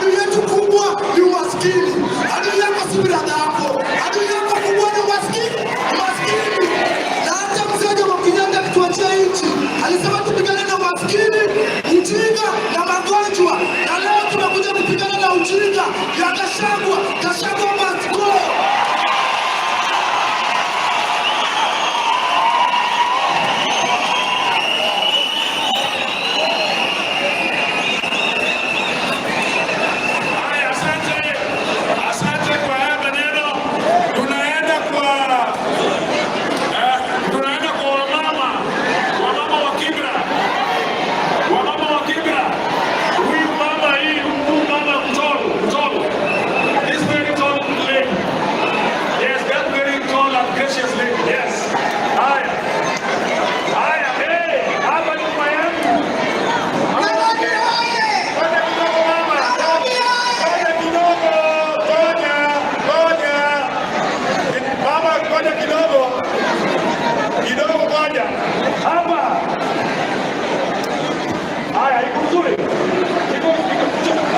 Adui yetu kubwa ni umaskini. Adui yako si brother yako, adui yako kubwa ni umaskini, umaskini. Na hata mzee Jomo Kenyatta akituachia nchi alisema tupigane na umaskini, ujinga na magonjwa, na leo tumekuja kupigana na ujinga ya Gachagua. Gachagua must go. Haya, asante, asante kwa haya maneno. Tunaenda kwa wamama, wamama wa Kibra, wamama wa Kibra. Huyu mama hii, huyu mama mtall, mtall. This very tall lady. Yes, that very tall and gracious lady. Yes. Haya. Haya, hey, hapa nyuma yangu. Nairobi oye! Ngoja kidogo, mama. Nairobi oye! Ngoja kidogo, ngoja, ngoja. Mama, ngoja kidogo. Kidogo ngoja. Hapa. Haya, iko mzuri. Iko.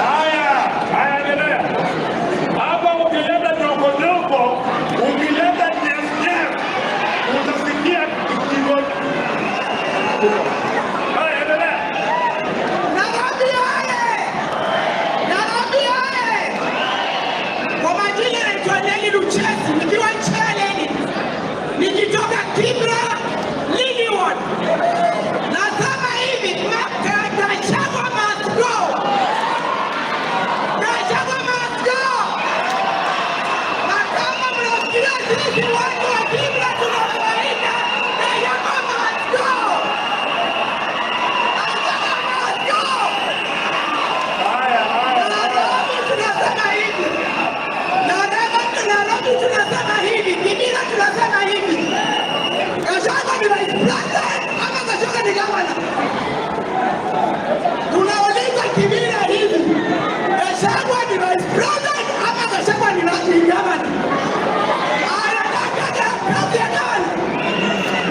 Haya, haya, endelea. Hapa ukileta nyoko nyoko, ukileta nyef nyef, utasikia kigoja. Haya, endelea. Nairobi oye! Nairobi oye! Kwa majina naitwa Nelly Luchesi, nikiwa Cheleni, nikitoka Kibra Lindi Ward. Nasema hivi, Gachagua must go. Gachagua must go. Na kama mnafikiria sisi watu wa Kibra tunahangaika, Gachagua must go. Gachagua must go. Haya, haya, haya. Nairobi tunasema hivi, Nairobi, Nairobi tunasema hivi, Kibra tunasema hivi. Gachagua ni vice president ama Gachagua ni governor? Tunauliza Kibra hivi, Gachagua ni vice president ama Gachagua ni governor? Anataka kazi ya governor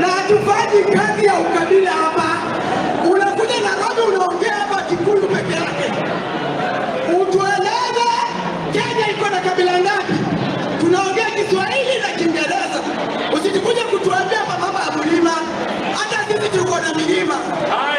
na hatufanyi kazi ya ukabila hapa. Unakuja Nairobi unaongea hapa Kikuyu peke yake. Utueleze Kenya iko na kabila ngapi? Tunaongea Kiswahili na Kiingereza. Usitukuja kutuambia hapa mama ya mlima, hata sisi tuko na milima. Haya.